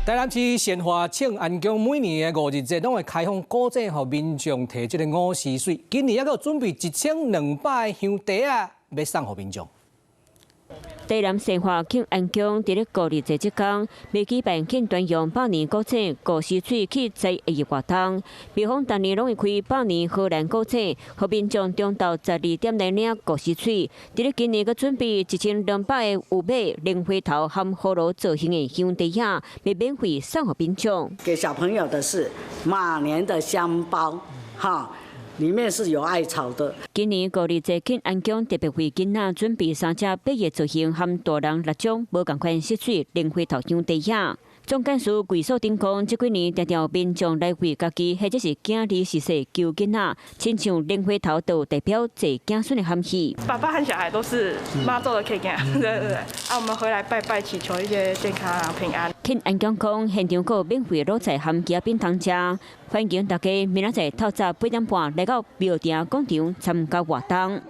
台南市善化慶安宮每年的五日節攏會開放古井，予民眾提這個午時水。今年猶閣準備1200個香袋仔，欲送予民眾。台南善化慶安宮佇咧五日節這工，欲舉辦慶端陽百年古井午時水去災的活動。廟方逐年攏會開百年荷蘭古井，予民眾中晝12點來領午時水。佇咧今年閣準備1200個有馬、蓮花頭和葫蘆造型的香袋仔，欲免費送予民眾。給小朋友的是馬年的香包，哈。裡面是有艾草的。今年五日節慶安宮特別為囡仔準備三隻八個造型和大人六種無仝款色水蓮花頭香袋仔。總幹事桂素頂講，這幾年常常有民眾來為家己或者是囝兒逝世求囡仔，親像蓮花頭就代表濟子孫的含義。爸爸和小孩都是媽祖的客家，對對對。啊，我們回來拜拜，祈求一些健康啊、平安。慶安宮講，現場閣有免費滷菜和雞仔餅通食，歡迎大家明仔載透早8點半來到廟埕廣場參加活動。